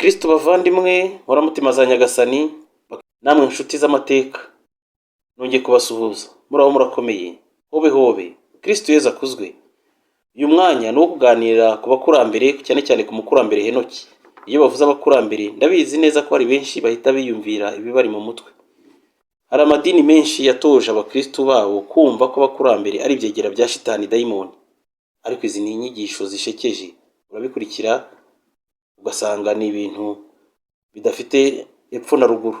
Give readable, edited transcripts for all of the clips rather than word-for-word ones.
Kristo bavandimwe, nkoramutima za Nyagasani, namwe nshuti z'amateka, nongeye kubasuhuza. Muraho, murakomeye? Hobe hobe! Kristo Yezu akuzwe! Uyu mwanya ni uwo kuganira ku bakurambere, cyane cyane ku mukurambere Henoki. Iyo bavuze abakurambere, ndabizi neza ko hari benshi bahita biyumvira ibibari mu mutwe. Hari amadini menshi yatoje abakristu babo kumva ko abakurambere ari ibyegera bya shitani, dayimoni. Ariko izi ni inyigisho zishekeje. Urabikurikira ugasanga ni ibintu bidafite epfo na ruguru.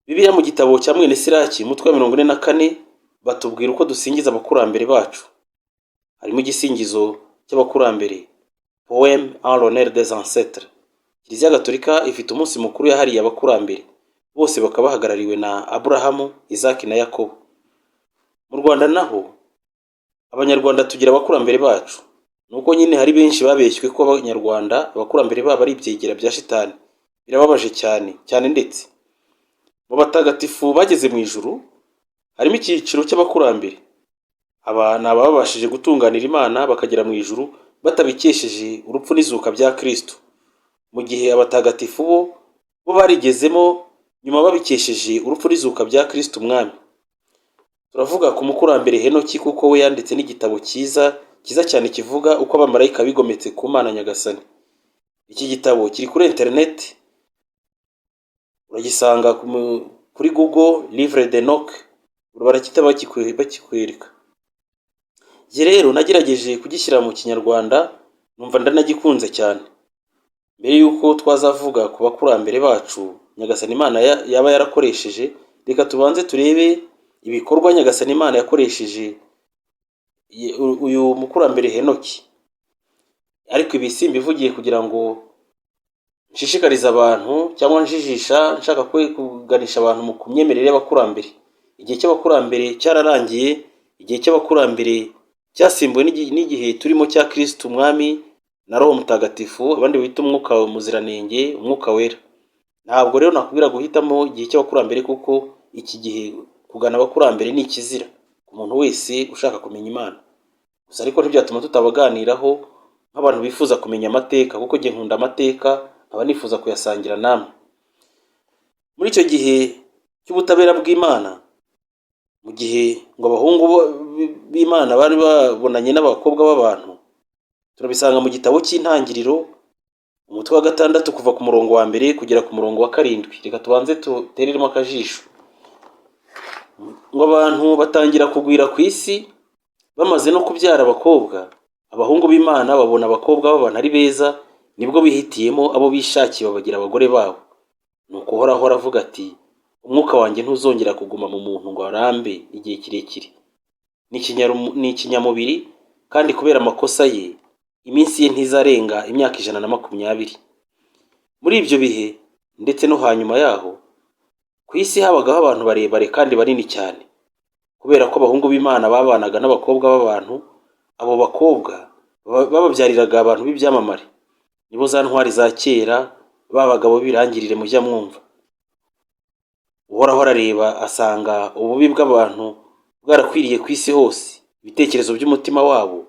Bibiliya, mu gitabo cya Mwene Siraki, umutwe wa 44, batubwira uko dusingiza abakurambere bacu. Harimo igisingizo cy'abakurambere, "Poème en l'honneur des ancêtres". Kiliziya Gatolika ifite umunsi mukuru yahariye abakurambere, bose bakaba bahagarariwe na Aburahamu, Izaki na Yakobo. Mu Rwanda naho, Abanyarwanda tugira abakurambere bacu. Nuko nyine hari benshi babeshywe ko Abanyarwanda abakurambere babo ari ibyegera bya shitani. Birababaje cyane cyane. Ndetse mu batagatifu bageze mu ijuru harimo icyiciro cy'abakurambere. Aba ni ababashije gutunganira Imana bakagera mu ijuru batabikesheje urupfu n'izuka bya Kristo, mu gihe abatagatifu bo barigezemo nyuma babikesheje urupfu n'izuka bya Kristo Umwami. Turavuga ku mukurambere Henoki, kuko we yanditse n'igitabo cyiza cyiza cyane kivuga uko abamarayika bigometse ku Mana Nyagasani. Iki gitabo kiri kuri interineti, uragisanga kuri Google, "Livre d'Enoch", barakita bakikwereka. Njye rero nagerageje kugishyira mu Kinyarwanda, numva ndanagikunze cyane. Mbere y'uko twazavuga ku bakurambere bacu Nyagasani Imana yaba yarakoresheje, reka tubanze turebe ibikorwa Nyagasani Imana yakoresheje uyu mukurambere Henoki. Ariko ibi simbivugiye kugira ngo nshishikarize abantu cyangwa njijisha, nshaka kuganisha abantu mu myemerere y'abakurambere. Igihe cy'abakurambere cyararangiye. Igihe cy'abakurambere cyasimbuwe n'igihe turimo cya Kristo Umwami na Roho Mutagatifu, abandi bita Umwuka Muziranenge, Umwuka Wera. Ntabwo rero nakubwira guhitamo igihe cy'abakurambere, kuko iki gihe kugana abakurambere ni ikizira ku muntu wese ushaka kumenya Imana. Gusa ariko ntibyatuma tutabaganiraho nk'abantu bifuza kumenya amateka, kuko njye nkunda amateka, nkaba nifuza kuyasangira namwe. Muri icyo gihe cy'ubutabera bw'Imana, mu gihe ngo abahungu b'Imana bari babonanye n'abakobwa b'abantu, turabisanga mu gitabo cy'Intangiriro, umutwe wa 6, kuva ku murongo wa 1 kugera ku murongo wa 7. Reka tubanze dutereremo akajisho. Ngo abantu batangira kugwira ku isi, bamaze no kubyara abakobwa. Abahungu b'Imana babona abakobwa b'abantu ari beza, nibwo bihitiyemo abo bishakiye, babagira abagore babo. Nuko Uhoraho aravuga ati: "Umwuka wanjye ntuzongera kuguma mu muntu ngo arambe igihe kirekire. Ni ikinyamubiri, kandi kubera amakosa ye iminsi ye ntizarenga imyaka 120." Muri ibyo bihe ndetse no hanyuma yaho, ku isi habagaho abantu barebare kandi banini cyane. Kubera ko abahungu b'Imana babanaga n'abakobwa b'abantu, abo bakobwa bababyariraga abantu b'ibyamamare. Nibo za ntwari za kera, ba bagabo b'ibirangirire mujya mwumva. Uhoraho arareba, asanga ububi bw'abantu bwarakwiriye ku isi hose, ibitekerezo by'umutima wabo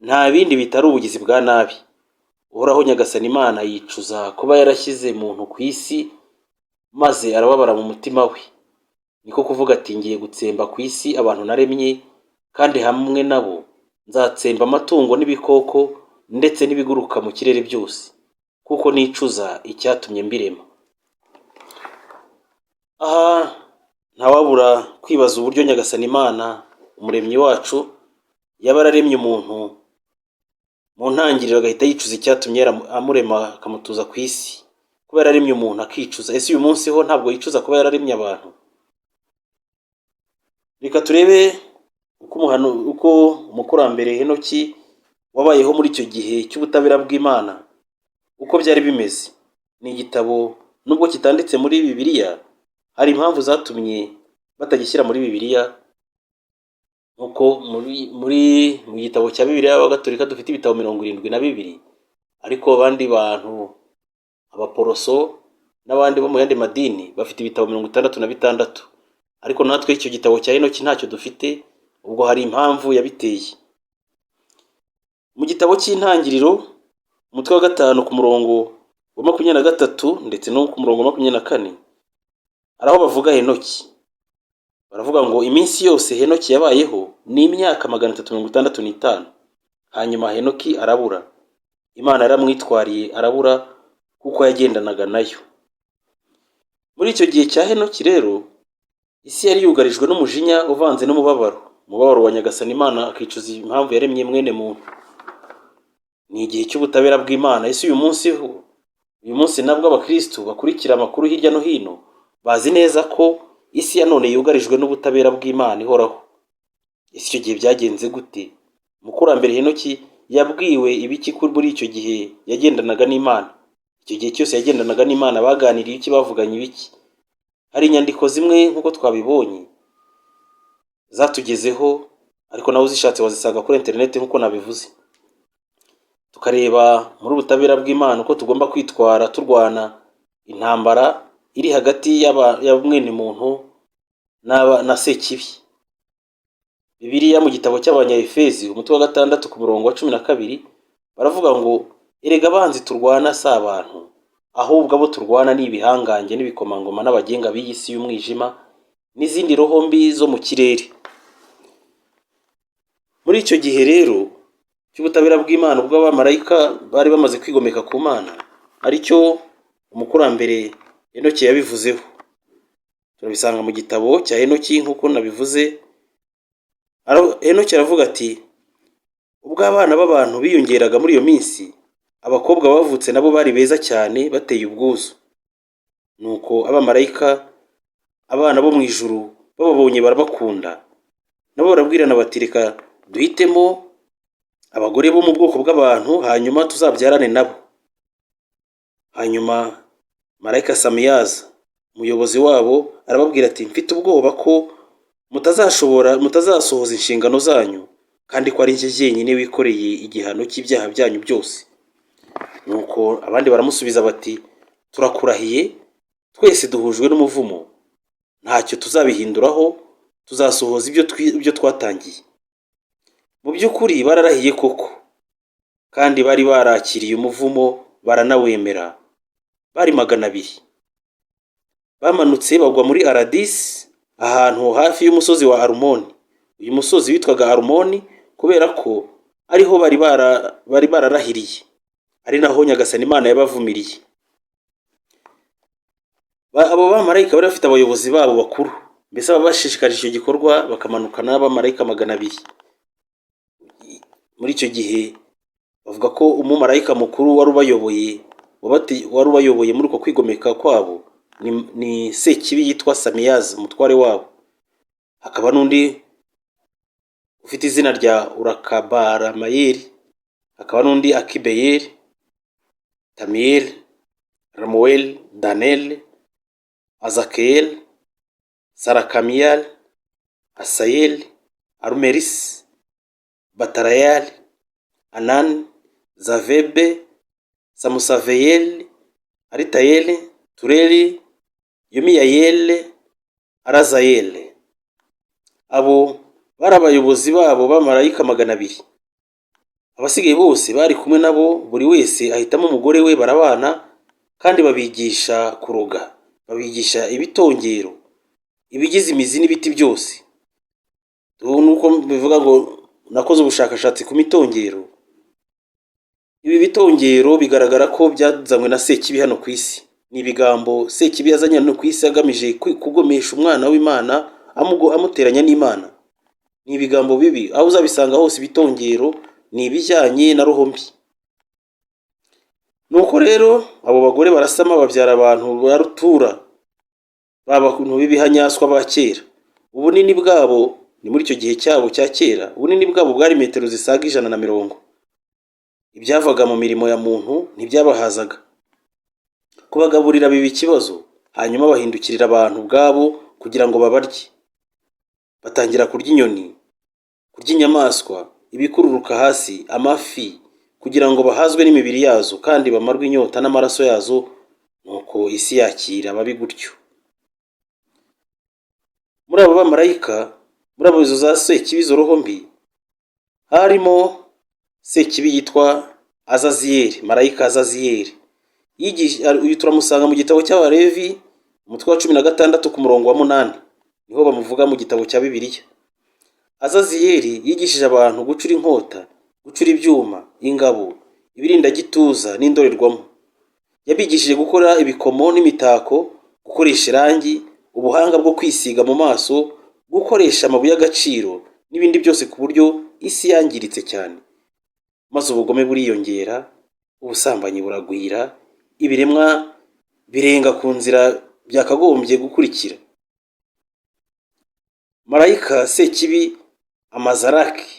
nta bindi bitari ubugizi bwa nabi. Uhoraho Nyagasani Imana yicuza kuba yarashyize muntu ku isi, maze arababara mu mutima we. Niko kuvuga ati: "Ngiye gutsemba ku isi abantu naremye, kandi hamwe nabo nzatsemba amatungo n'ibikoko ndetse n'ibiguruka mu kirere byose, kuko nicuza icyatumye mbirema." Aha ntawabura kwibaza uburyo Nyagasani Imana, Umuremyi wacu, yaba yararemye umuntu mu ntangiriro agahita yicuza icyatumye amurema akamutuza ku isi. Kuba yararemye umuntu akicuza, ese uyu munsi ho ntabwo yicuza kuba yararemye abantu? Reka turebe uko umukurambere Henoki wabayeho muri icyo gihe cy'ubutabera bw'Imana, uko byari bimeze. Ni igitabo, nubwo kitanditse muri Bibiliya, hari impamvu zatumye batagishyira muri Bibiliya. Nkuko muri mu gitabo cya Bibiliya y'Abagatolika dufite ibitabo 72, ariko abandi bantu, Abaporoso n'abandi bo mu yandi madini, bafite ibitabo 66. Ariko natwe icyo gitabo cya Henoki ntacyo dufite. Ubwo hari impamvu yabiteye. Mu gitabo cy'Intangiriro, umutwe wa 5, ku murongo wa 23 ndetse no ku murongo wa 24, hari aho bavuga Henoki. Baravuga ngo iminsi yose Henoki yabayeho ni imyaka 365, hanyuma Henoki arabura. Imana yaramwitwariye arabura kuko yagendanaga nayo. Muri icyo gihe cya Henoki rero, isi yari yugarijwe n'umujinya uvanze n'umubabaro, umubabaro wa Nyagasani Imana akicuza impamvu yaremye mwene muntu. Ni igihe cy'ubutabera bw'Imana. Ese uyu munsi nabwo abakristu bakurikira amakuru hirya no hino bazi neza ko isi ya none yugarijwe n'ubutabera bw'Imana ihoraho? Ese icyo gihe byagenze gute? Umukurambere Henoki yabwiwe ibiki ko muri icyo gihe yagendanaga n'Imana? Icyo gihe cyose yagendanaga n'Imana baganiriye iki? Bavuganye ibiki? Hari inyandiko zimwe, nk'uko twabibonye, zatugezeho, ariko nawe uzishatse wazisanga kuri interineti nk'uko nabivuze. Tukareba muri ubutabera bw'Imana uko tugomba kwitwara turwana intambara iri hagati ya mwene muntu na Sekibi. Bibiliya mu gitabo cy'Abanyayefezi, umutwe wa 6, ku murongo wa 12, baravuga ngo: "Erega abanzi turwana si abantu, ahubwo abo turwana ni ibihangange n'ibikomangoma n'abagenga b'iyi si y'umwijima n'izindi roho mbi zo mu kirere." Muri icyo gihe rero cy'ubutabera bw'Imana, ubwo abamarayika bari bamaze kwigomeka ku Mana, aricyo umukurambere Henoki yabivuzeho. Turabisanga mu gitabo cya Henoki nk'uko nabivuze. Henoki aravuga ati: "Ubwo abana b'abantu biyongeraga muri iyo minsi, abakobwa bavutse nabo bari beza cyane, bateye ubwuzu. Nuko abamarayika, abana bo mu ijuru, bababonye barabakunda. Nabo barabwirana bati: 'Reka duhitemo abagore bo mu bwoko bw'abantu, hanyuma tuzabyarane nabo.' Hanyuma marayika Samiyaza, umuyobozi wabo, arababwira ati: 'Mfite ubwoba ko mutazashobora, mutazasohoza inshingano zanyu, kandi ko ari njye jyenyine wikoreye igihano cy'ibyaha byanyu byose.' Nuko abandi baramusubiza bati: 'Turakurahiye, twese duhujwe n'umuvumo, ntacyo tuzabihinduraho, tuzasohoza ibyo twatangiye.' Mu by'ukuri bararahiye koko, kandi bari barakiriye umuvumo baranawemera. Bari 200. Bamanutse bagwa muri Aradisi, ahantu hafi y'umusozi wa Arumoni. Uyu musozi witwaga Arumoni kubera ko ariho bari bararahiriye, ari naho Nyagasani Imana yabavumiriye." Abo bamarayika bari bafite abayobozi babo bakuru, mbese ababashishikarije icyo gikorwa, bakamanukana n'abamarayika 200. Muri icyo gihe bavuga ko umumarayika mukuru wari ubayoboye muri uko kwigomeka kwabo ni Sekibi yitwa Samiyazi, umutware wabo. Hakaba n'undi ufite izina rya Urakabaramayeri, hakaba n'undi Akibeyeri, Tamiyeli, Ramuweli, Daneli, Azakeyeli, Sarakamiyali, Asayeli, Arumerisi, Batarayali, Anani, Zavebe, Samusaveyeli, Aritayeli, Tureli, Yomiyayeli, Arazayeli. Abo bari abayobozi babo b'abamarayika 200. Abasigaye bose bari kumwe nabo, buri wese ahitamo umugore we barabana, kandi babigisha kuroga, babigisha ibitongero, ibigize imizi n'ibiti byose." Nuko bivuga ngo nakoze ubushakashatsi ku mitongero. Ibi bitongero bigaragara ko byazanywe na Sekibi hano ku isi. Ni ibigambo Sekibi yazanye hano ku isi agamije kugomesha umwana w'Imana, amuteranya n'Imana. Ni ibigambo bibi. Aho uzabisanga hose, ibitongero ni ibijyanye na roho mbi. Nuko rero abo bagore barasama, babyara abantu ba rutura, ba bantu b'ibihanyaswa ba kera. Ubunini bwabo ni muri icyo gihe cyabo cya kera, ubunini bwabo bwari metero zisaga 120. Ibyavaga mu mirimo ya muntu ntibyabahazaga, kubagaburira biba ikibazo. Hanyuma bahindukirira abantu ubwabo kugira ngo babarye. Batangira kurya inyoni, kurya inyamaswa, ibikururuka hasi, amafi, kugira ngo bahazwe n'imibiri yazo kandi bamarwe inyota n'amaraso yazo. Nuko isi yakira ababi gutyo. Muri abo bamarayika, muri abo, izo za Sekibi, izo roho mbi, harimo Sekibi yitwa Azaziyeli, marayika Azaziyeli. Uyu turamusanga mu gitabo cy'Abalevi, umutwe wa 16 ku murongo wa 8, niho bamuvuga mu gitabo cya Bibiliya. Azaziyeli yigishije abantu gucura inkota, gucura ibyuma, ingabo, ibirindagituza n'indorerwamo. Yabigishije gukora ibikomo n'imitako, gukoresha irangi, ubuhanga bwo kwisiga mu maso, gukoresha amabuye y'agaciro n'ibindi byose, ku buryo isi yangiritse cyane, maze ubugome buriyongera, ubusambanyi buragwira, ibiremwa birenga ku nzira byakagombye gukurikira. Marayika Sekibi Amazaraki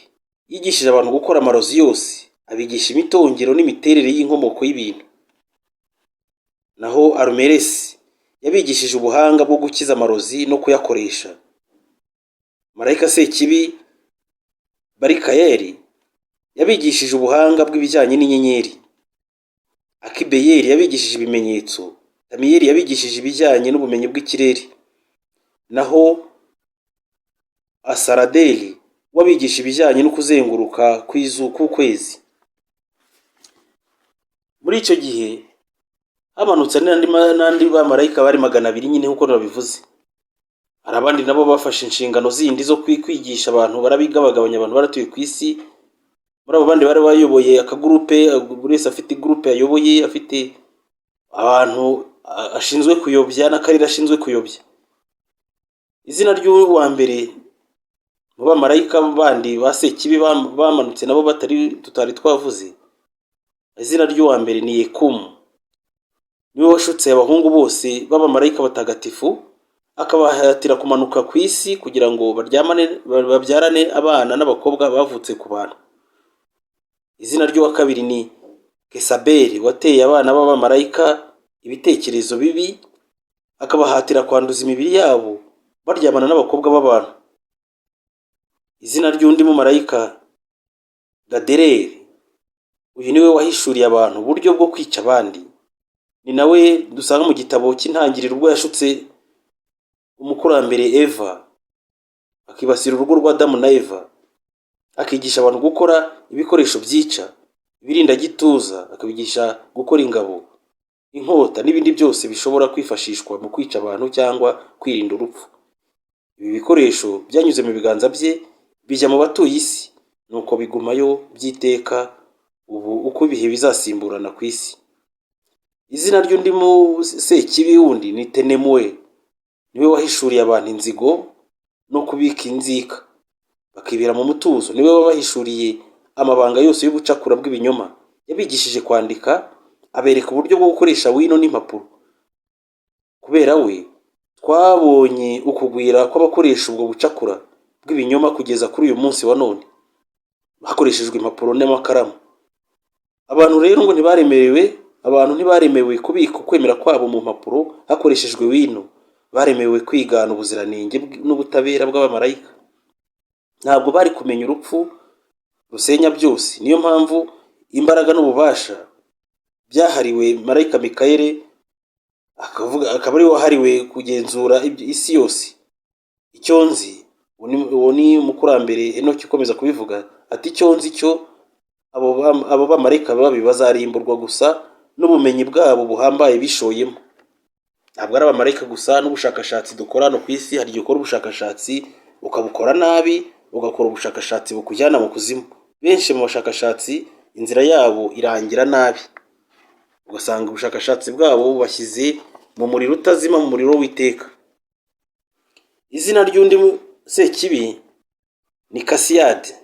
yigishije abantu gukora amarozi yose, abigisha imitongero n'imiterere y'inkomoko y'ibintu. Naho Arumeresi yabigishije ubuhanga bwo gukiza amarozi no kuyakoresha. Marayika Sekibi Barikayeli yabigishije ubuhanga bw'ibijyanye n'inyenyeri. Akibeyeli yabigishije ibimenyetso. Tamiyeli yabigishije ibijyanye n'ubumenyi bw'ikirere. Naho Asaradeli we abigisha ibijyanye no kuzenguruka k'ukwezi. Muri icyo gihe hamanutse n'andi bamarayika bari 200 nyine, nk'uko nabivuze. Hari abandi nabo bafashe inshingano zindi zo kwigisha abantu, barabigabagabanya, abantu baratuye ku isi. Muri abo bandi bari bayoboye akagurupe, buri wese afite igurupe ayoboye, afite abantu ashinzwe kuyobya n'akarere ashinzwe kuyobya. Izina ry'uwa mbere mu bamarayika bandi ba Sekibi bamanutse nabo batari tutari twavuze, izina ry'uwa mbere ni Yekumu. Niwe washutse abahungu bose b'abamarayika batagatifu, akabahatira kumanuka ku isi kugira ngo baryamane, babyarane abana n'abakobwa bavutse ku bantu. Izina ry'uwa kabiri ni Kesabeli, wateye abana b'abamarayika ibitekerezo bibi, akabahatira kwanduza imibiri yabo baryamana n'abakobwa b'abantu. Izina ry'undi mumarayika, Gadereri. Uyu niwe wahishuriye abantu uburyo bwo kwica abandi. Ni nawe dusanga mu gitabo cy'Intangiriro, ubwo yashutse umukurambere Eva, akibasira urugo rwa Adamu na Eva, akigisha abantu gukora ibikoresho byica, ibirindagituza, akabigisha gukora ingabo, inkota n'ibindi byose bishobora kwifashishwa mu kwica abantu cyangwa kwirinda urupfu. Ibi bikoresho byanyuze mu biganza bye bijya mu batuye isi, nuko bigumayo by'iteka ubu uko ibihe bizasimburana ku isi. Izina ry'undi mu sekibi wundi ni Tenemuwe. Niwe wahishuriye abantu inzigo no kubika inzika, bakibera mu mutuzo. Niwe wabahishuriye amabanga yose y'ubucakura bw'ibinyoma. Yabigishije kwandika, abereka uburyo bwo gukoresha wino n'impapuro. Kubera we twabonye ukugwira kw'abakoresha ubwo bucakura bw'ibinyoma kugeza kuri uyu munsi wa none, hakoreshejwe impapuro n'amakaramu. Abantu rero ngo ntibaremerewe, abantu ntibaremewe kubika ukwemera kwabo mu mpapuro hakoreshejwe wino. Baremewe kwigana ubuziranenge n'ubutabera bw'abamarayika. Ntabwo bari kumenya urupfu rusenya byose. Niyo mpamvu imbaraga n'ububasha byahariwe marayika Mikayeli, akavuga akaba ariwe wahariwe kugenzura isi yose. Icyo nzi, uwo ni umukurambere Henoki ukomeza kubivuga, ati: "Icyo nzi cyo, abo bamarayika babi bazarimburwa gusa n'ubumenyi bwabo buhambaye bishoyemo." Ntabwo ari abamarayika gusa, n'ubushakashatsi dukora hano ku isi, hari igihe ukora ubushakashatsi ukabukora nabi, ugakora ubushakashatsi bukujyana mu kuzimu. Benshi mu bashakashatsi inzira yabo irangira nabi, ugasanga ubushakashatsi bwabo bubashyize mu muriro utazima, mu muriro w'iteka. Izina ry'undi sekibi ni Kasiyadi.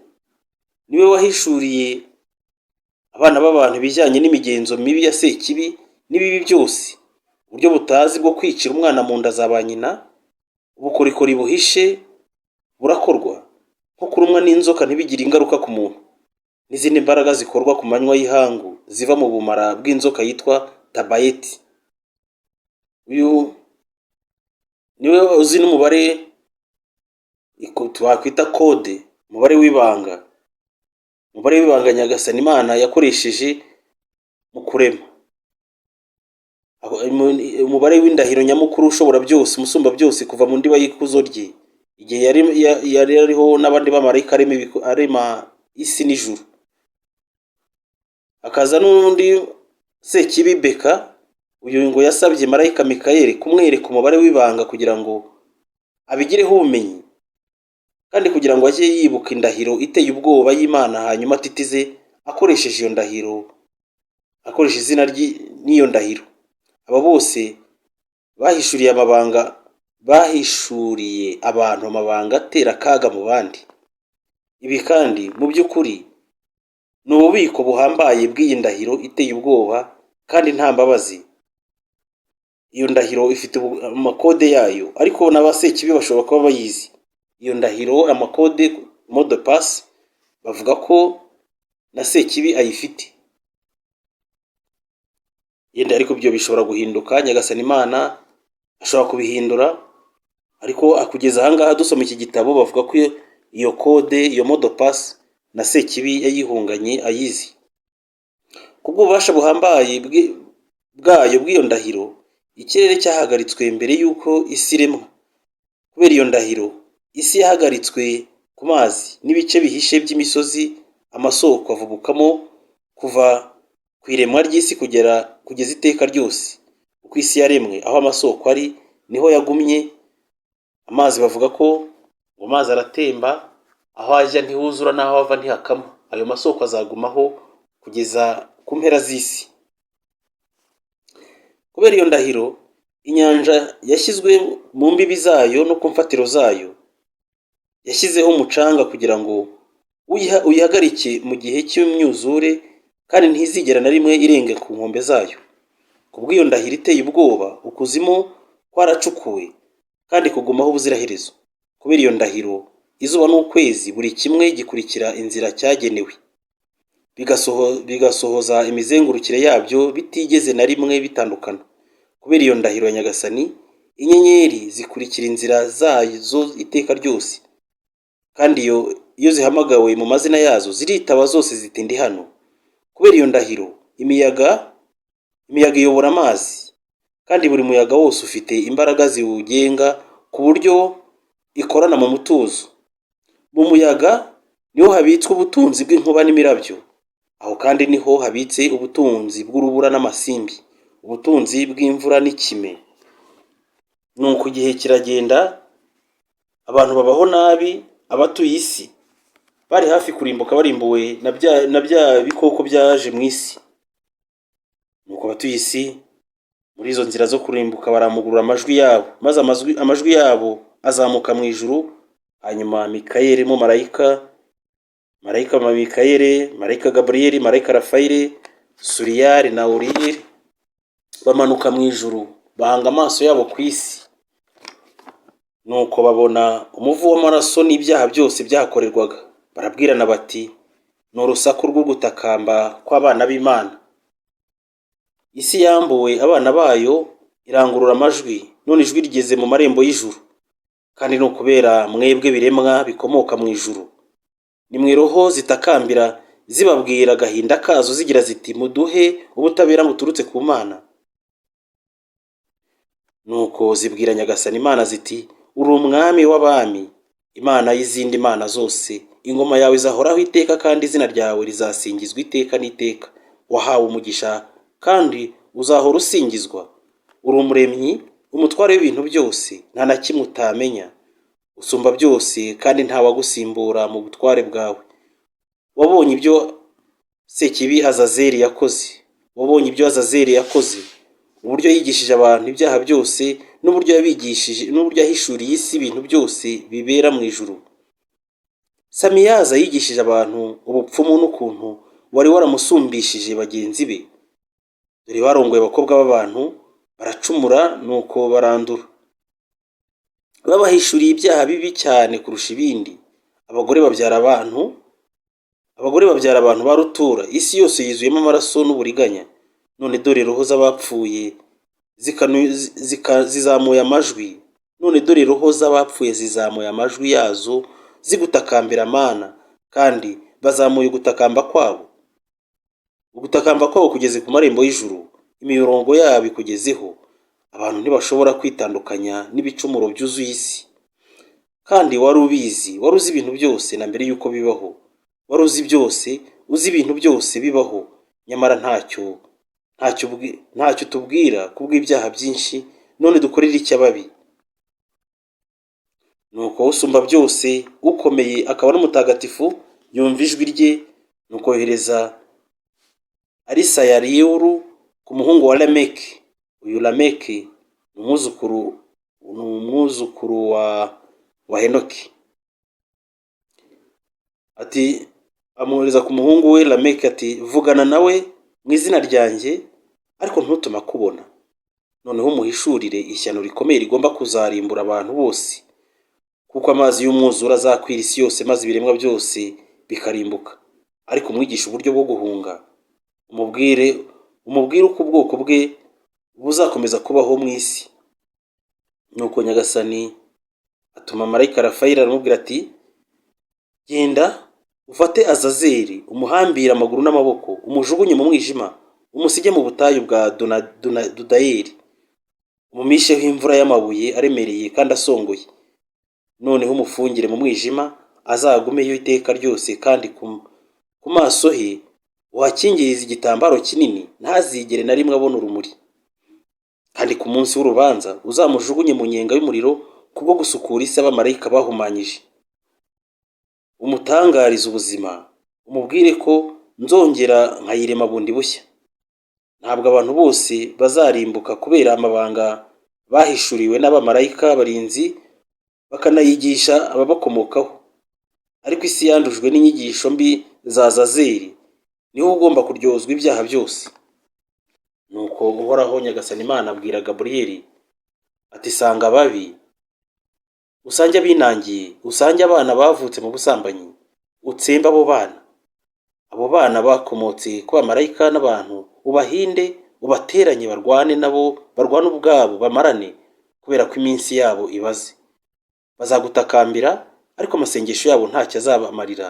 Niwe wahishuriye abana b'abantu ibijyanye n'imigenzo mibi ya Sekibi n'ibibi byose, uburyo butazi bwo kwicira umwana mu nda za ba nyina. Ubukorikori buhishe burakorwa, nko kurumwa n'inzoka ntibigire ingaruka ku muntu, n'izindi mbaraga zikorwa ku manywa y'ihangu ziva mu bumara bw'inzoka yitwa Tabayeti. Uyu niwe uzi n'umubare twakwita kode, umubare w'ibanga, umubare w'ibanga Nyagasani Imana yakoresheje mu kurema, umubare w'indahiro nyamukuru ushobora byose, umusumba byose, kuva mu ndiba y'ikuzo rye, igihe yari ariho n'abandi bamarayika arema isi n'ijuru. Hakaza n'undi sekibi Beka. Uyu ngo yasabye marayika Mikayeli kumwereka umubare w'ibanga kugira ngo abigireho ubumenyi, kandi kugira ngo ajye yibuka indahiro iteye ubwoba y'Imana, hanyuma atitize akoresheje iyo ndahiro, akoresha izina n'iyo ndahiro. Aba bose bahishuriye amabanga, bahishuriye abantu amabanga atera akaga mu bandi. Ibi kandi mu by'ukuri ni ububiko buhambaye bw'iyi ndahiro iteye ubwoba kandi nta mbabazi. Iyo ndahiro ifite amakode yayo, ariko n'abasekibi bashobora kuba bayizi. Iyo ndahiro, amakode, mot de passe, bavuga ko na Sekibi ayifite yenda, ariko ibyo bishobora guhinduka. Nyagasani Imana ashobora kubihindura, ariko kugeza ahangaha dusoma iki gitabo, bavuga ko iyo kode, iyo mot de passe, na Sekibi yayihunganye ayizi. Kubw'ububasha buhambaye bwayo bw'iyo ndahiro, ikirere cyahagaritswe mbere y'uko isi iremwa. Kubera iyo ndahiro, isi yahagaritswe ku mazi n'ibice bihishe by'imisozi, amasoko avubukamo kuva ku iremwa ry'isi kugeza iteka ryose. Uko isi yaremwe, aho amasoko ari niho yagumye. Amazi, bavuga ko ngo amazi aratemba, aho ajya ntihuzura n'aho ava ntihakama. Ayo masoko azagumaho kugeza ku mpera z'isi. Kubera iyo ndahiro, inyanja yashyizwe mu mbibi zayo no ku mfatiro zayo. Yashyizeho umucanga kugira ngo uyihagarike mu gihe cy'imyuzure, kandi ntizigera na rimwe irenga ku nkombe zayo. Ku bw'iyo ndahiro iteye ubwoba, ukuzimu kwaracukuwe kandi kugumaho ubuziraherezo. Kubera iyo ndahiro, izuba n'ukwezi buri kimwe gikurikira inzira cyagenewe, bigasohoza imizengurukire yabyo bitigeze na rimwe bitandukana. Kubera iyo ndahiro ya Nyagasani, inyenyeri zikurikira inzira zazo iteka ryose, kandi iyo zihamagawe mu mazina yazo ziritaba zose ziti: "Ndi hano." Kubera iyo ndahiro, imiyaga iyobora amazi, kandi buri muyaga wose ufite imbaraga ziwugenga ku buryo ikorana mu mutuzo. Mu muyaga niho habitswe ubutunzi bw'inkuba n'imirabyo. Aho kandi niho habitse ubutunzi bw'urubura n'amasimbi, ubutunzi bw'imvura n'ikime. Nuko igihe kiragenda, abantu babaho nabi. Abatuye isi bari hafi kurimbuka, barimbuwe na bya bikoko byaje mu isi. Nuko abatuye isi muri izo nzira zo kurimbuka baramugurura amajwi yabo, maze amajwi yabo azamuka mu ijuru. Hanyuma Mikayeli marayika, marayika Mikayeli, marayika Gaburiyeli, marayika Rafayeli, Suriyari na Uriyeli bamanuka mu ijuru, bahanga amaso yabo ku isi. Nuko babona umuvu w'amaraso n'ibyaha byose byahakorerwaga. Barabwirana bati: "Ni urusaku rwo gutakamba kw'abana b'Imana. Isi yambuwe abana bayo, irangurura amajwi, none ijwi rigeze mu marembo y'ijuru. Kandi ni ukubera mwebwe biremwa bikomoka mu ijuru, ni mwe roho zitakambira zibabwira agahinda kazo, zigira ziti: 'Muduhe ubutabera buturutse ku Mana.'" Nuko zibwira Nyagasani Imana ziti: "Uri umwami w'abami, Imana y'izindi mana zose. Ingoma yawe izahoraho iteka, kandi izina ryawe rizasingizwa iteka n'iteka. Wahawe umugisha kandi uzahora usingizwa. Uri umuremyi, umutware w'ibintu byose, nta na kimwe utamenya. Usumba byose, kandi ntawagusimbura mu butware bwawe. Wabonye ibyo Sekibi Azazeli yakoze. Wabonye ibyo Azazeli yakoze, uburyo yigishije abantu ibyaha byose, n'uburyo yabigishije, n'uburyo yahishuriye isi ibintu byose bibera mu ijuru. Samiyaza yigishije abantu ubupfumu, n'ukuntu wari waramusumbishije bagenzi be. Dore barongoye abakobwa b'abantu, baracumura, nuko barandura. Babahishuriye ibyaha bibi cyane kurusha ibindi. Abagore babyara abantu ba rutura. Isi yose yuzuyemo amaraso n'uburiganya. None dore roho z'abapfuye zizamuye amajwi. None dore roho z'abapfuye zizamuye amajwi yazo zigutakambira, Mana, kandi bazamuye ugutakamba kwabo. Ugutakamba kwabo kugeze ku marembo y'ijuru, imirongo yabo ikugezeho. Abantu ntibashobora kwitandukanya n'ibicumuro byuzuye isi. Kandi wari ubizi, wari uzi ibintu byose na mbere y'uko bibaho. Wari uzi byose, uzi ibintu byose bibaho, nyamara ntacyo Ntacyo utubwira kubw'ibyaha byinshi. None dukorere iki ababi?" Nuko Usumba byose, ukomeye akaba n'umutagatifu, yumva ijwi rye, nuko yohereza Arisayariyuru ku muhungu wa Lameki. Uyu Lameki ni umwuzukuru wa Henoki. Ati amwohereza ku muhungu we Lameki, ati: "Vugana nawe mu izina ryanjye, ariko ntutume akubona. Noneho umuhishurire ishyano rikomeye rigomba kuzarimbura abantu bose, kuko amazi y'umwuzure azakwira isi yose, maze ibiremwa byose bikarimbuka. Ariko umwigishe uburyo bwo guhunga, umubwire uko ubwoko bwe buzakomeza kubaho mu isi." Nuko Nyagasani atuma marayika Rafayeli, aramubwira ati: "Genda ufate Azazeli, umuhambire amaguru n'amaboko, umujugunye mu mwijima, umusige mu butayu bwa Dudayeli, umumisheho imvura y'amabuye aremereye kandi asongoye. Noneho umufungire mu mwijima, azagumeyo iteka ryose, kandi ku maso he uhakingirize igitambaro kinini, ntazigere na rimwe abona urumuri. Kandi ku munsi w'urubanza uzamujugunye mu nyenga y'umuriro kubwo gusukura isi abamarayika bahumanyije. Umutangarize ubuzima, umubwire ko nzongera nkayirema bundi bushya. Ntabwo abantu bose bazarimbuka kubera amabanga bahishuriwe n'abamarayika barinzi, bakanayigisha ababakomokaho. Ariko isi yandujwe n'inyigisho mbi za Azazeli, niwe ugomba kuryozwa ibyaha byose." Nuko Uhoraho Nyagasani Imana abwira Gaburiyeli ati: "Sanga ababi, usange abinangiye, usange abana bavutse mu busambanyi, utsembe abo bana, abo bana bakomotse ku bamarayika n'abantu, ubahinde, ubateranye barwane nabo, barwane ubwabo bamarane, kubera ko iminsi yabo ibaze. Bazagutakambira, ariko amasengesho yabo ntacyo azabamarira.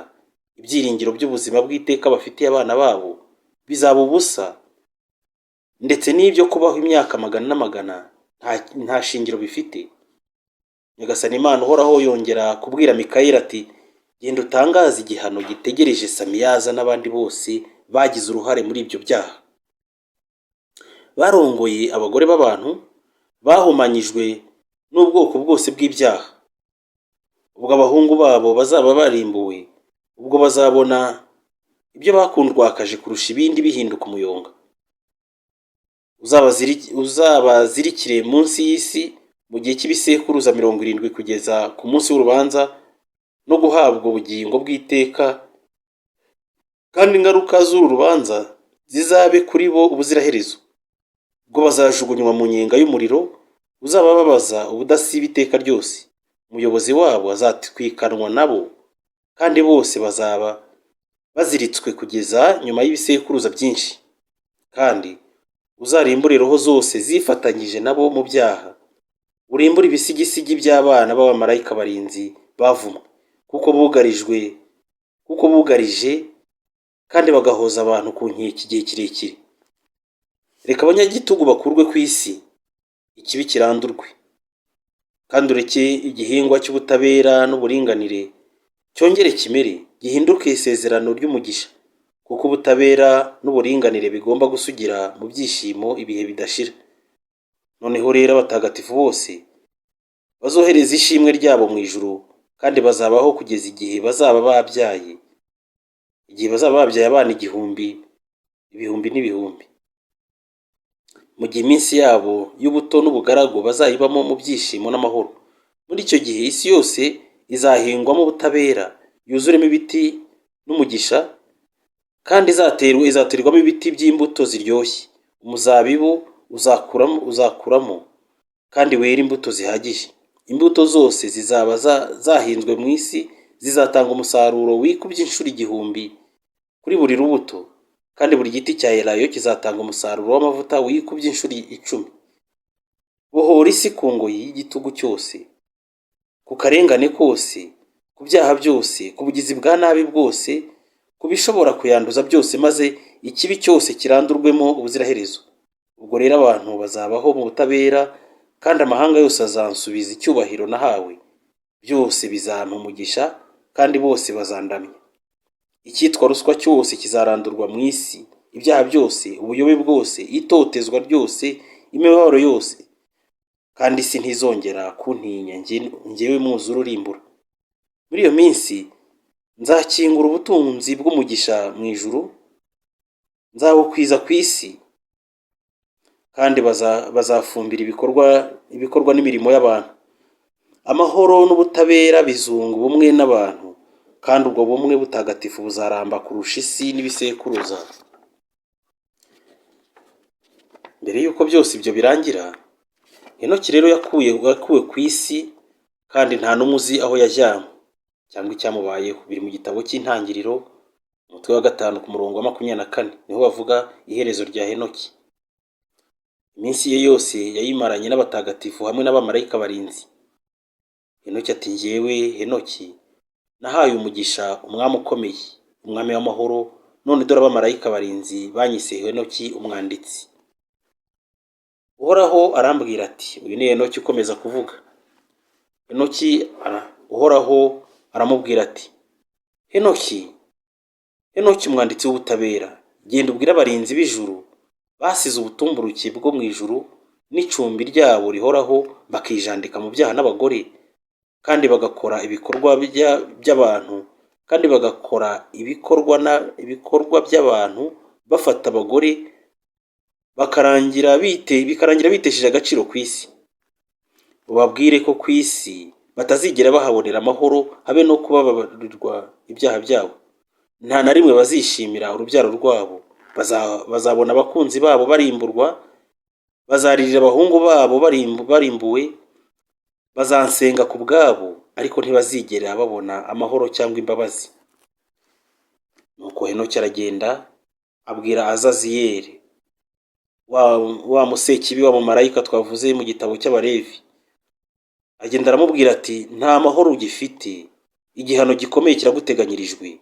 Ibyiringiro by'ubuzima bw'iteka bafitiye abana babo bizaba ubusa, ndetse n'ibyo kubaho imyaka magana n'amagana nta shingiro bifite." Nyagasani Imana Uhoraho yongera kubwira Mikayeli ati: "Genda utangaze igihano gitegereje Samiyaza n'abandi bose bagize uruhare muri ibyo byaha, barongoye abagore b'abantu, bahumanyijwe n'ubwoko bwose bw'ibyaha. Ubwo abahungu babo bazaba barimbuwe, ubwo bazabona ibyo bakundwakaje kurusha ibindi bihinduka umuyonga. Uzabazirikire munsi y'isi mu gihe cy'ibisekuruza 70, kugeza ku munsi w'urubanza no guhabwa ubugingo bw'iteka, kandi ingaruka z'uru rubanza zizabe kuri bo ubuziraherezo. Ubwo bazajugunywa mu nyenga y'umuriro uzabababaza ubudasiba iteka ryose. Umuyobozi wabo azatwikanwa nabo, kandi bose bazaba baziritswe kugeza nyuma y'ibisekuruza byinshi. Kandi uzarimbure roho zose zifatanyije nabo mu byaha, urimbure ibisigisigi by'abana b'abamarayika barinzi bavumwe, kuko bugarije kandi bagahoza abantu ku nkeke igihe kirekire. Reka abanyagitugu bakurwe ku isi, ikibi kirandurwe, kandi ureke igihingwa cy'ubutabera n'uburinganire cyongere kimere, gihinduke isezerano ry'umugisha, kuko ubutabera n'uburinganire bigomba gusugira mu byishimo ibihe bidashira. Noneho rero abatagatifu bose bazohereza ishimwe ryabo mu ijuru, kandi bazabaho kugeza igihe bazaba babyaye abana igihumbi, ibihumbi n'ibihumbi, mu gihe iminsi yabo y'ubuto n'ubugaragu bazayibamo mu byishimo n'amahoro. Muri icyo gihe isi yose izahingwamo ubutabera, yuzuremo ibiti n'umugisha, kandi izaterwamo ibiti by'imbuto ziryoshye. Umuzabibu uzakuramo kandi wera imbuto zihagije. Imbuto zose zizaba zahinzwe mu isi zizatanga umusaruro wikubye inshuro 1000 kuri buri rubuto, kandi buri giti cya elayo kizatanga umusaruro w'amavuta wikubye inshuro 10. Bohora isi ku ngoyi y'igitugu cyose, ku karengane kose, ku byaha byose, ku bugizi bwa nabi bwose, ku bishobora kuyanduza byose, maze ikibi cyose kirandurwemo ubuziraherezo. Ubwo rero abantu bazabaho mu butabera, kandi amahanga yose azansubiza icyubahiro nahawe. Byose bizampa umugisha, kandi bose bazandamya. Icyitwa ruswa cyose kizarandurwa mu isi." Ibyaha byose, ubuyobe bwose, itotezwa ryose, imibabaro yose, kandi isi ntizongera kuntinya njyewe mwuzure urimbura. Muri iyo minsi nzakingura ubutunzi bw'umugisha mu ijuru, nzawukwiza ku isi, kandi bazafumbira ibikorwa n'imirimo y'abantu. Amahoro n'ubutabera bizunga ubumwe n'abantu, kandi ubwo bumwe butagatifu buzaramba kurusha isi n'ibisekuruza. Mbere y'uko byose ibyo birangira, Henoki rero yakuwe ku isi, kandi nta n'umwe uzi aho yajyanywe cyangwa icyamubayeho. Biri mu gitabo cy'Intangiriro, umutwe wa 5 ku murongo wa 24, niho bavuga iherezo rya Henoki. Iminsi ye yose yayimaranye n'abatagatifu hamwe n'abamarayika barinzi. Henoki ati: njyewe Henoki nahaye umugisha umwami ukomeye, umwami w'amahoro, none dore abamarayika barinzi banyise Henoki umwanditsi. Uhoraho arambwira ati, uyu ni Henoki ukomeza kuvuga. Henoki Uhoraho aramubwira ati: Henoki, Henoki umwanditsi w'ubutabera, genda ubwire abarinzi b'ijuru basize ubutumburuke bwo mu ijuru n'icumbi ryabo rihoraho, bakijandika mu byaha n'abagore, kandi bagakora ibikorwa by'abantu, kandi bagakora ibikorwa by'abantu bafata abagore, bikarangira bitesheje agaciro ku isi. Ubabwire ko ku isi batazigera bahabonera amahoro, habe no kubabarirwa ibyaha byabo. Nta na rimwe bazishimira urubyaro rwabo. Bazabona abakunzi babo barimburwa, bazaririra abahungu babo barimbuwe, bazansenga ku bwabo, ariko ntibazigera babona amahoro cyangwa imbabazi. Nuko Henoki aragenda abwira Azaziyeli, wa musekibi, wa mumarayika twavuze mu gitabo cy'Abalevi. Agenda aramubwira ati: nta mahoro ugifite, igihano gikomeye kiraguteganyirijwe.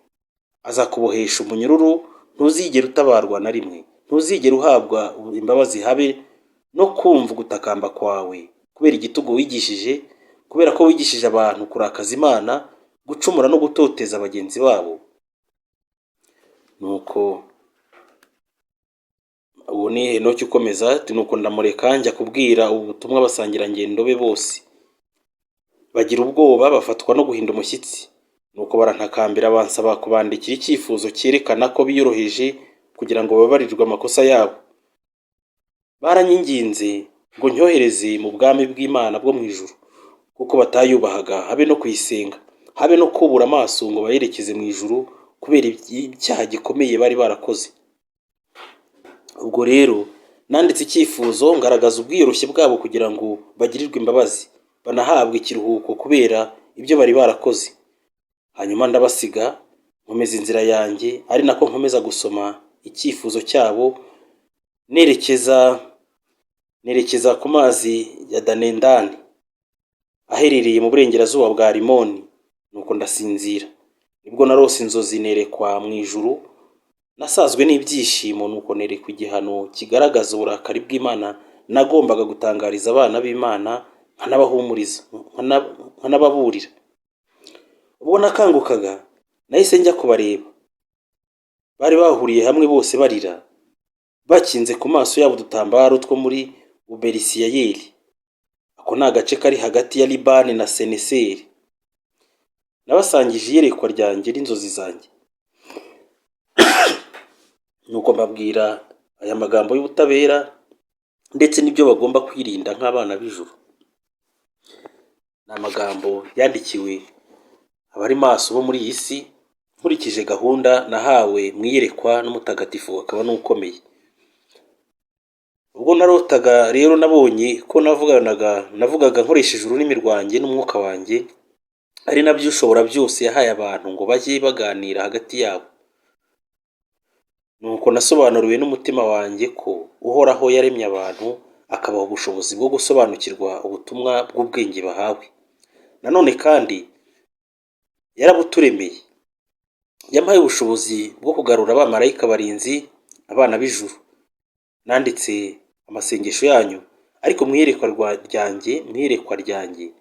Azakubohesha umunyururu, ntuzigera utabarwa na rimwe, ntuzigera uhabwa imbabazi habe no kumva ugutakamba kwawe, kubera igitugu wigishije, kubera ko wigishije abantu kurakaza Imana, gucumura no gutoteza bagenzi babo. Nuko uwo ni Henoki ukomeza ati: nuko ndamureka njya kubwira ubu butumwa abasangirangendo be bose. Bagira ubwoba, bafatwa no guhinda umushyitsi. Nuko barantakambira, bansaba kubandikira icyifuzo cyerekana ko biyoroheje kugira ngo bababarirwe amakosa yabo. Baranyinginze ngo ncyohereze mu bwami bw'Imana bwo mu ijuru, kuko batayubahaga habe no kuyisenga, habe no kubura amaso ngo bayerekeze mu ijuru, kubera icyaha gikomeye bari barakoze. Ubwo rero nanditse icyifuzo ngaragaza ubwiyoroshye bwabo kugira ngo bagirirwe imbabazi, banahabwe ikiruhuko kubera ibyo bari barakoze. Hanyuma ndabasiga nkomeza inzira yanjye, ari nako nkomeza gusoma icyifuzo cyabo, nerekeza ku mazi ya Danendani aherereye mu burengerazuba bwa Rimoni. Nuko ndasinzira. Nibwo narose inzozi nerekwa mu ijuru, nasazwe n'ibyishimo. Nuko nerekwa igihano kigaragaza uburakari bw'Imana nagombaga gutangariza abana b'Imana, nkanabahumuriza, nkanababurira. Ubwo nakangukaga nahise njya kubareba. Bari bahuriye hamwe bose barira, bakinze ku maso yabo udutambaro two muri Uberisiyayeli. Ako ni agace kari hagati ya Libani na Seneseri. Nabasangije iyerekwa ryanjye n'inzozi zanjye. Nuko mbabwira aya magambo y'ubutabera ndetse n'ibyo bagomba kwirinda nk'abana b'ijuru. Ni amagambo yandikiwe abari maso bo muri iyi si, nkurikije gahunda nahawe mu iyerekwa n'umutagatifu akaba n'ukomeye. Ubwo narotaga rero nabonye ko navugaga nkoresheje ururimi rwanjye n'umwuka wanjye, ari nabyo Ushobora byose yahaye abantu ngo bajye baganira hagati yabo. Nuko nasobanuriwe n'umutima wanjye ko Uhoraho yaremye abantu akabaha ubushobozi bwo gusobanukirwa ubutumwa bw'ubwenge bahawe. Nanone kandi yarabuturemeye. Yampaye ubushobozi bwo kugarura abamarayika barinzi, abana b'ijuru. Nanditse amasengesho yanyu, ariko mu iyerekwa ryanjye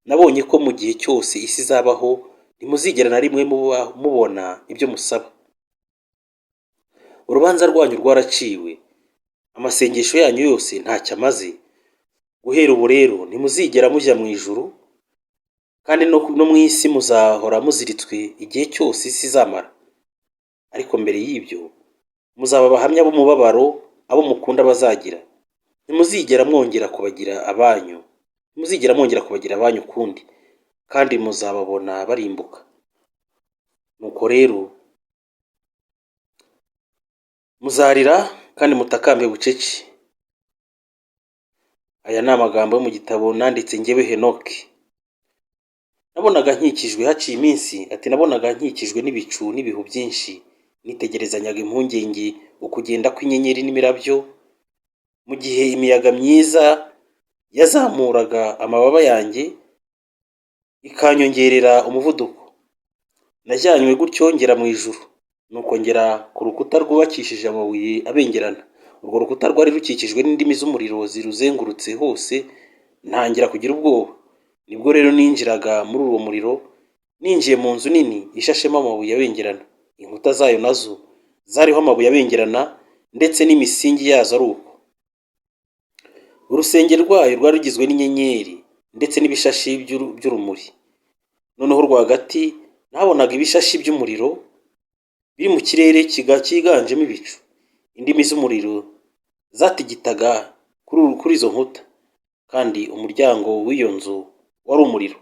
nabonye ko mu gihe cyose isi izabaho ntimuzigera na rimwe mubona ibyo musaba. Urubanza rwanyu rwaraciwe, amasengesho yanyu yose ntacyo amaze. Guhera ubu rero ntimuzigera mujya mu ijuru, kandi no mu isi muzahora muziritswe igihe cyose isi izamara. Ariko mbere y'ibyo muzaba abahamya b'umubabaro abo mukunda bazagira. Ntimuzigera mwongera kubagira abanyu, ntimuzigera mwongera kubagira abanyu ukundi, kandi muzababona barimbuka. Nuko rero muzarira kandi mutakambe bucece. Aya ni amagambo yo mu gitabo nanditse njyewe Henoki. Nabonaga nkikijwe, haciye iminsi, ati nabonaga nkikijwe n'ibicu n'ibihu byinshi, nitegerezanyaga impungenge ukugenda kw'inyenyeri n'imirabyo, mu gihe imiyaga myiza yazamuraga amababa yanjye ikanyongerera umuvuduko. Najyanywe gutyo ngera mu ijuru, nuko ngera ku rukuta rwubakishije amabuye abengerana. Urwo rukuta rwari rukikijwe n'indimi z'umuriro ziruzengurutse hose, ntangira kugira ubwoba. Nibwo rero ninjiraga muri uwo muriro, ninjiye mu nzu nini ishashemo amabuye abengerana. Inkuta zayo nazo zariho amabuye abengerana, ndetse n'imisingi yazo ari uko. Urusenge rwayo rwari rugizwe n'inyenyeri ndetse n'ibishashi by'urumuri. Noneho rwagati nahabonaga ibishashi by'umuriro biri mu kirere cyiganjemo ibicu. Indimi z'umuriro zatigitaga kuri izo nkuta, kandi umuryango w'iyo nzu wari umuriro.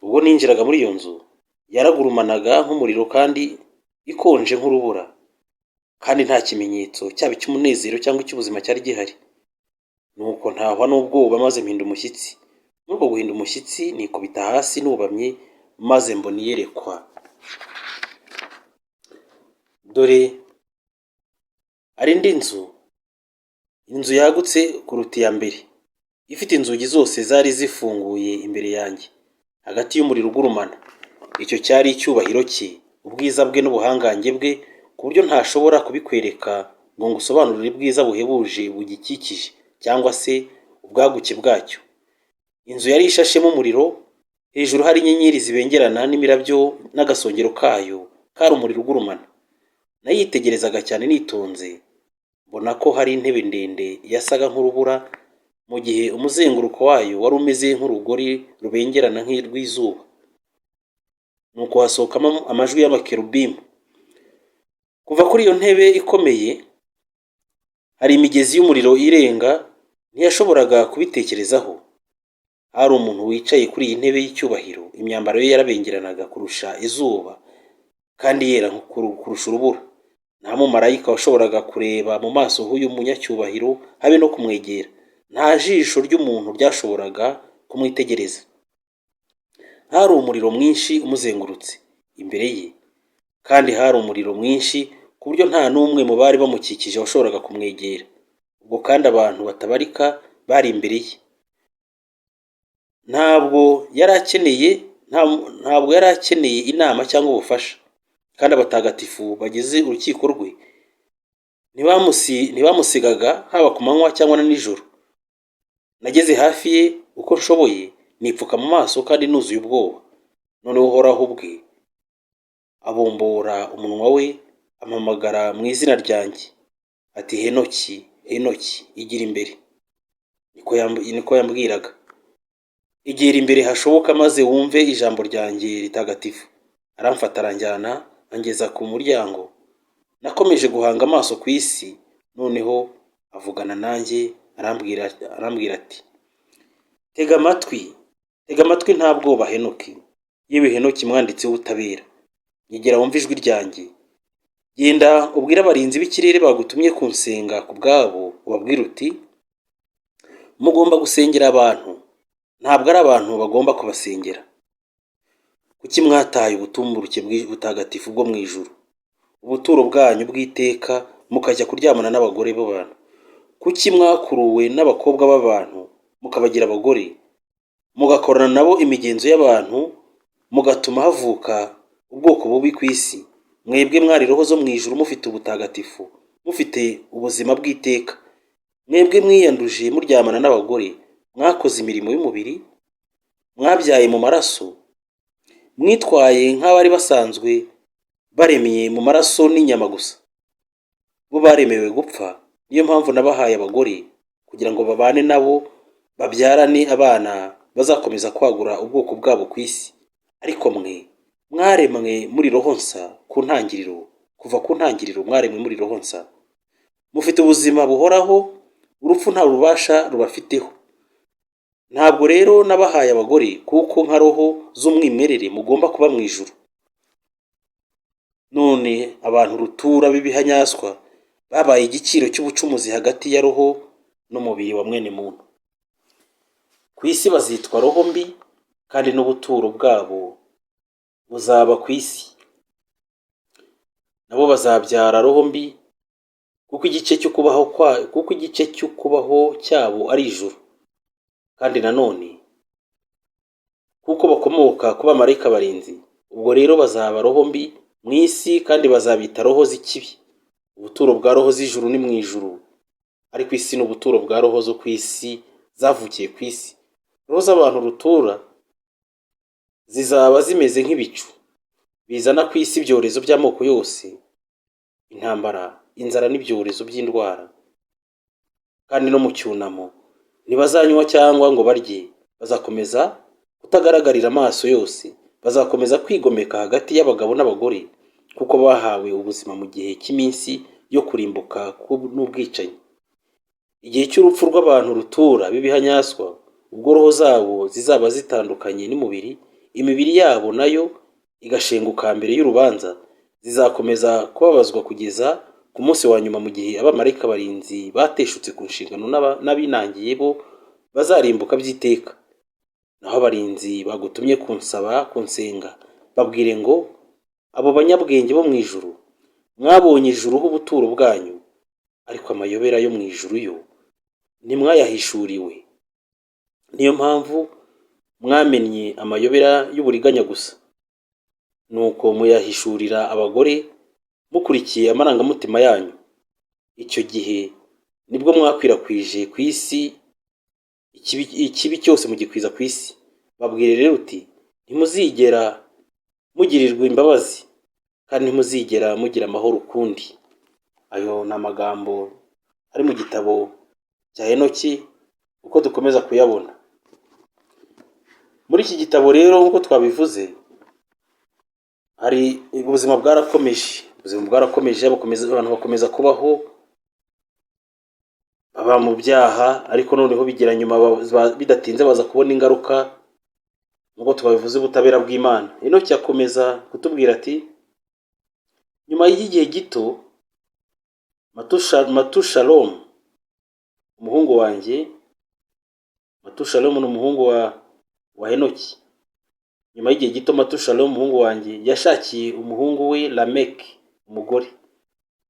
Ubwo ninjiraga muri iyo nzu, yaragurumanaga nk'umuriro kandi ikonje nk'urubura, kandi nta kimenyetso cyaba icy'umunezero cyangwa icy'ubuzima cyari gihari. Nuko ntahwa n'ubwoba maze mpinda umushyitsi. Muri uko guhinda umushyitsi nikubita hasi nubamye, maze mbona iyerekwa. Dore hari indi nzu, inzu yagutse kuruta iya mbere, ifite inzugi zose zari zifunguye imbere yanjye, hagati y'umuriro ugurumana. Icyo cyari icyubahiro cye, ubwiza bwe n'ubuhangange bwe, ku buryo ntashobora kubikwereka ngo ngusobanurire ubwiza buhebuje bugikikije cyangwa se ubwaguke bwacyo. Inzu yari ishashemo umuriro, hejuru hari inyenyeri zibengerana n'imirabyo, n'agasongero kayo kari umuriro ugurumana. Nayitegerezaga cyane nitonze, mbona ko hari intebe ndende yasaga nk'urubura, mu gihe umuzenguruko wayo wari umeze nk'urugori rubengerana nk'urw'izuba. Nuko hasohokamo amajwi y'amakerubimu kuva kuri iyo ntebe ikomeye. Hari imigezi y'umuriro irenga, ntiyashoboraga kubitekerezaho. Hari umuntu wicaye kuri iyi ntebe y'icyubahiro, imyambaro ye yarabengeranaga kurusha izuba kandi yera kurusha urubura. Nta mumarayika washoboraga kureba mu maso h'uyu munyacyubahiro, habe no kumwegera. Nta jisho ry'umuntu ryashoboraga kumwitegereza. Hari umuriro mwinshi umuzengurutse imbere ye, kandi hari umuriro mwinshi ku buryo nta n'umwe mu bari bamukikije washoboraga kumwegera. Ubwo kandi abantu batabarika bari imbere ye. Ntabwo yari akeneye inama cyangwa ubufasha, kandi abatagatifu bagize urukiko rwe ntibamusigaga haba ku manywa cyangwa na nijoro. Nageze hafi ye uko nshoboye, nipfuka mu maso kandi nuzuye ubwoba. Noneho Uhoraho ubwe abumbura umunwa we, ampamagara mu izina ryanjye, ati: "Henoki, Henoki, igira imbere." Niko yambwiraga: "Egera imbere hashoboka maze wumve ijambo ryanjye ritagatifu." Aramfata, aranjyana, angeza ku muryango. Nakomeje guhanga amaso ku isi. Noneho avugana nanjye, arambwira ati: "Tega amatwi, tega amatwi nta bwoba, Henoki, yewe Henoki mwanditsi w'ubutabera. Nyegera wumve ijwi ryanjye. Genda ubwire abarinzi b'ikirere bagutumye kunsenga ku bwabo, ubabwire uti: 'Mugomba gusengera abantu, ntabwo ari abantu bagomba kubasengera. Kuki mwataye ubutumburuke butagatifu bwo mu ijuru, ubuturo bwanyu bw'iteka, mukajya kuryamana n'abagore b'abantu? Kuki mwakuruwe n'abakobwa b'abantu mukabagira abagore, mugakorana nabo imigenzo y'abantu, mugatuma havuka ubwoko bubi ku isi? Mwebwe mwari roho zo mu ijuru, mufite ubutagatifu, mufite ubuzima bw'iteka. Mwebwe mwiyanduje muryamana n'abagore, mwakoze imirimo y'umubiri, mwabyaye mu maraso, mwitwaye nk'abari basanzwe baremye mu maraso n'inyama gusa." Bo baremewe gupfa, niyo mpamvu nabahaye abagore kugira ngo babane nabo, babyarane abana bazakomeza kwagura ubwoko bwabo ku isi. Ariko mwe mwaremwe muri roho nsa ku ntangiriro, kuva ku ntangiriro mwaremwe muri roho nsa, mufite ubuzima buhoraho, urupfu nta rubasha rubafiteho. Ntabwo rero nabahaye abagore, kuko nka roho z'umwimerere mugomba kuba mu ijuru. None abantu rutura b'ibihanyaswa babaye igiciro cy'ubucumuzi hagati ya roho n'umubiri wa mwene muntu. Ku isi bazitwa roho mbi, kandi n'ubuturo bwabo buzaba ku isi. Nabo bazabyara roho mbi, kuko igice cyo kubaho cyabo ari ijuru. Kandi nanone kuko bakomoka ku bamarayika barinzi, ubwo rero bazaba roho mbi mu isi, kandi bazabita roho z'ikibi. Ubuturo bwa roho z'ijuru ni mu ijuru, ariko isi ni ubuturo bwa roho zo ku isi zavukiye ku isi. Roho z'abantu rutura zizaba zimeze nk'ibicu bizana ku isi ibyorezo by'amoko yose, intambara, inzara n'ibyorezo by'indwara. Kandi no mu cyunamo ntibazanywa cyangwa ngo barye, bazakomeza kutagaragarira amaso yose, bazakomeza kwigomeka hagati y'abagabo n'abagore, kuko bahawe ubuzima mu gihe cy'iminsi yo kurimbuka n'ubwicanyi. Igihe cy'urupfu rw'abantu rutura b'ibihanyaswa, ubwo roho zabo zizaba zitandukanye n'umubiri, imibiri yabo nayo igashenguka mbere y'urubanza, zizakomeza kubabazwa kugeza ku munsi wa nyuma, mu gihe abamarayika barinzi bateshutse ku nshingano n'abinangiye bo bazarimbuka by'iteka. Naho abarinzi bagutumye kunsaba kunsenga, babwire ngo: abo banyabwenge bo mu ijuru, mwabonye ijuru ho ubuturo bwanyu, ariko amayobera yo mu ijuru yo ntimwayahishuriwe. Niyo mpamvu mwamennye amayobera y'uburiganya gusa, nuko muyahishurira abagore mukurikiye amarangamutima yanyu. Icyo gihe nibwo mwakwirakwije ku isi ikibi cyose, mugikwiza ku isi. Babwire rero uti: ntimuzigera mugirirwa imbabazi, kandi ntimuzigera mugira amahoro ukundi. Ayo ni amagambo ari mu gitabo cya Henoki uko dukomeza kuyabona muri iki gitabo. Rero nk'uko twabivuze, hari ubuzima bwarakomeje, ubuzima bwarakomeje, abantu bakomeza kubaho baba mu byaha, ariko noneho bigira nyuma bidatinze baza kubona ingaruka, nk'uko twabivuze, ubutabera bw'Imana. Henoki akomeza kutubwira ati: nyuma y'igihe gito, Matushalomu umuhungu wanjye, Matushalomu ni umuhungu wa Henoki, nyuma y'igihe gito Matushalomu umuhungu wanjye yashakiye umuhungu we Lameki umugore.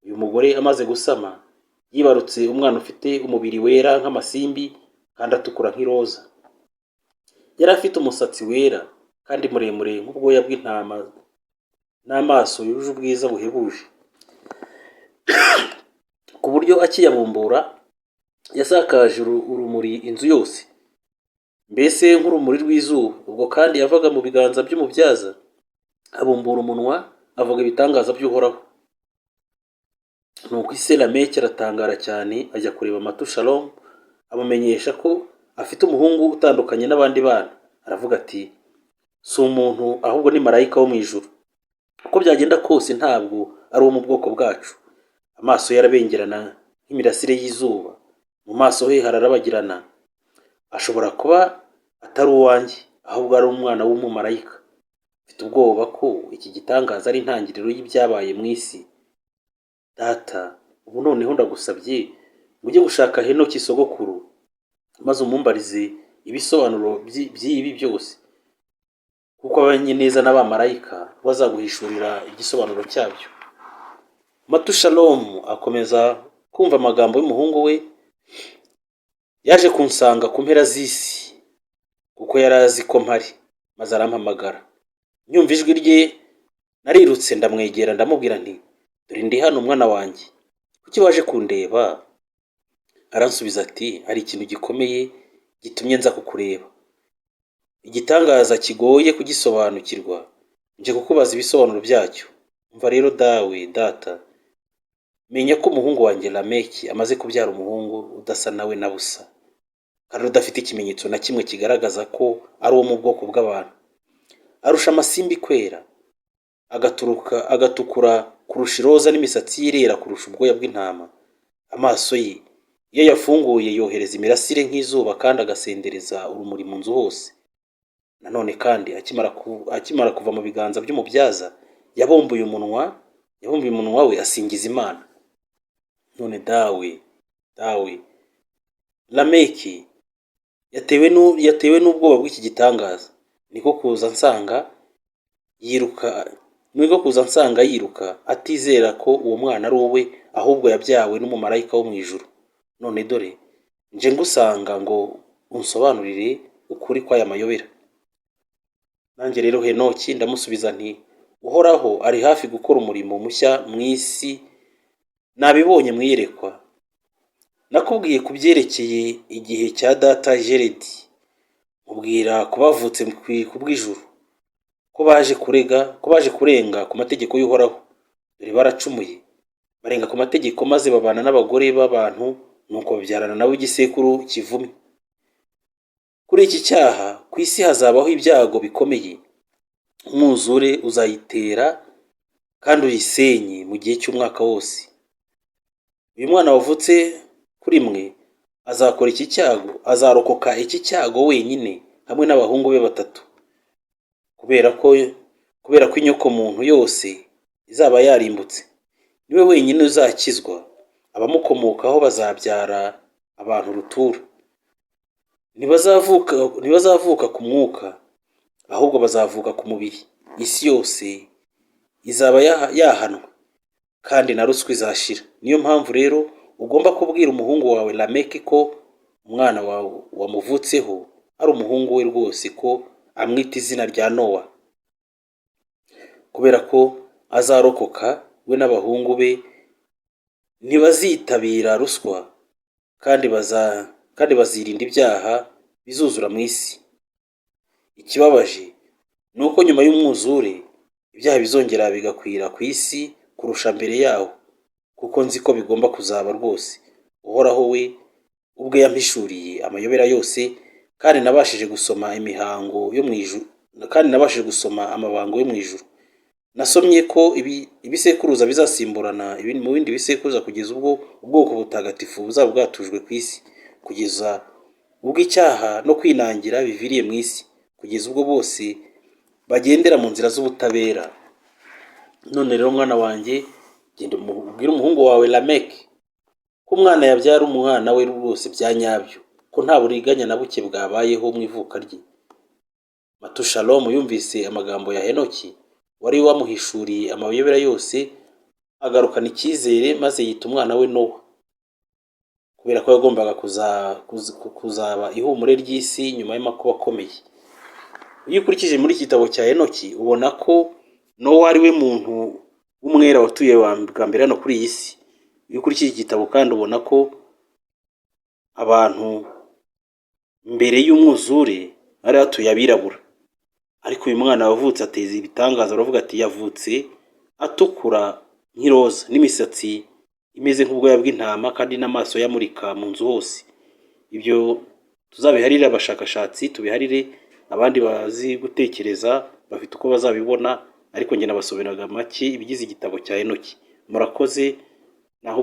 Uyu mugore amaze gusama, yibarutse umwana ufite umubiri wera nk'amasimbi kandi atukura nk'iroza. Yari afite umusatsi wera kandi muremure nk'ubwoya bw'intama, n'amaso yuje ubwiza buhebuje, ku buryo akiyabumbura yasakaje urumuri inzu yose, mbese nk'urumuri rw'izuba. Ubwo kandi yavaga mu biganza by'umubyaza, abumbura umunwa avuga ibitangaza by'Uhoraho. Nuko ise Lameki aratangara cyane, ajya kureba Matushalomu, amumenyesha ko afite umuhungu utandukanye n'abandi bana. Aravuga ati: si umuntu, ahubwo ni marayika wo mu ijuru. Uko byagenda kose ntabwo ari uwo mu bwoko bwacu. Amaso ye arabengerana nk'imirasire y'izuba, mu maso he hararabagirana. Ashobora kuba atari uwanjye, ahubwo ari umwana w'umumarayika. Mfite ubwoba ko iki gitangaza ari intangiriro y'ibyabaye mu isi. Data, ubu noneho ndagusabye ngo ujye gushaka Henoki sogokuru, maze umumbarize ibisobanuro by'ibi byose, kuko abanye neza n'abamarayika, bazaguhishurira igisobanuro cyabyo. Matushalomu akomeza kumva amagambo y'umuhungu we. Yaje kunsanga ku mpera z'isi, kuko yari azi ko mpari, maze arampamagara. Nyumva ijwi rye narirutse ndamwegera, ndamubwira nti: dore ndi hano, mwana wanjye, kuki waje kundeba? Aransubiza ati: hari ikintu gikomeye gitumye nza kukureba, igitangaza kigoye kugisobanukirwa. Nje kukubaza ibisobanuro byacyo. Umva rero dawe, data. Menya ko umuhungu wanjye Lameki amaze kubyara umuhungu udasa nawe na busa, kandi udafite ikimenyetso na kimwe kigaragaza ko ari uwo mu bwoko bw'abantu. Arusha amasimbi kwera, agaturuka agatukura kurusha iroza, n'imisatsi ye irera kurusha ubwoya bw'intama. Amaso ye iyo yafunguye yohereza imirasire nk'izuba, kandi agasendereza urumuri mu nzu hose. Nanone kandi akimara kuva mu biganza by'umubyaza, yabumbuye umunwa we asingiza Imana. None dawe Lameki yatewe n'ubwoba bw'iki gitangaza, niko kuza ansanga yiruka, atizera ko uwo mwana ari uwe, ahubwo yabyawe n'umumarayika wo mu ijuru. None dore nje ngusanga ngo unsobanurire ukuri kw'aya mayobera. Nanjye rero Henoki ndamusubiza nti: Uhoraho ari hafi gukora umurimo mushya mu isi, nabibonye mu iyerekwa. Nakubwiye ku byerekeye igihe cya data Jeredi, mubwira ku bavutse ku bw'ijuru, ko baje kurenga ku mategeko y'Uhoraho. Dore baracumuye, barenga ku mategeko, maze babana n'abagore b'abantu, nuko babyarana nabo igisekuru kivumye. Kuri iki cyaha ku isi hazabaho ibyago bikomeye. Umwuzure uzayitera kandi uyisenye mu gihe cy'umwaka wose. Uyu mwana wavutse kuri mwe azakora iki cyago, azarokoka iki cyago wenyine hamwe n'abahungu be batatu, kubera ko inyoko muntu yose izaba yarimbutse. Niwe wenyine uzakizwa. Abamukomokaho bazabyara abantu rutura. Ntibazavuka ku mwuka, ahubwo bazavuka ku mubiri. Isi yose izaba yahanwe, kandi na ruswa izashira. Niyo mpamvu rero ugomba kubwira umuhungu wawe Lameki ko umwana wawe wamuvutseho ari umuhungu we rwose, ko amwita izina rya Nowa, kubera ko azarokoka we n'abahungu be. Ntibazitabira ruswa kandi bazirinda ibyaha bizuzura mu isi. Ikibabaje ni uko nyuma y'umwuzure ibyaha bizongera bigakwira ku isi kurusha mbere yaho, kuko nzi ko bigomba kuzaba rwose. Uhoraho we ubwe yampishuriye amayobera yose, kandi nabashije gusoma imihango yo mu ijuru, kandi nabashije gusoma amabango yo mu ijuru. Nasomye ko ibisekuruza bizasimburana mu bindi bisekuruza, kugeza ubwo ubwoko butagatifu buzaba bwatujwe ku isi, kugeza ubwo icyaha no kwinangira biviriye mu isi, kugeza ubwo bose bagendera mu nzira z'ubutabera. None rero mwana wanjye, genda ubwire umuhungu wawe Lameki ko umwana yabyara umwana we rwose bya nyabyo, ko nta buriganya na buke bwabayeho mu ivuka rye. Matushalomu yumvise amagambo ya Henoki wari wamuhishuriye amayobera yose, agarukana icyizere, maze yita umwana we Nowa, kubera ko yagombaga kuzaba ihumure ry'isi nyuma y'amakuba akomeye. Iyo ukurikije muri iki gitabo cya Henoki, ubona ko Nowa ari we muntu w'umwera watuye bwa mbere hano kuri iyi si. Iyo ukurikije iki gitabo kandi, ubona ko abantu mbere y'umwuzure bari batuye abirabura, ariko uyu mwana wavutse ateza ibitangaza. Baravuga ati yavutse atukura nk'iroza, n'imisatsi imeze nk'ubwoya bw'intama, kandi n'amaso yamurika mu nzu hose. Ibyo tuzabiharire abashakashatsi, tubiharire abandi bazi gutekereza, bafite uko bazabibona, ariko njye nabasomeraga make ibigize igitabo cya Henoki. Murakoze, naho.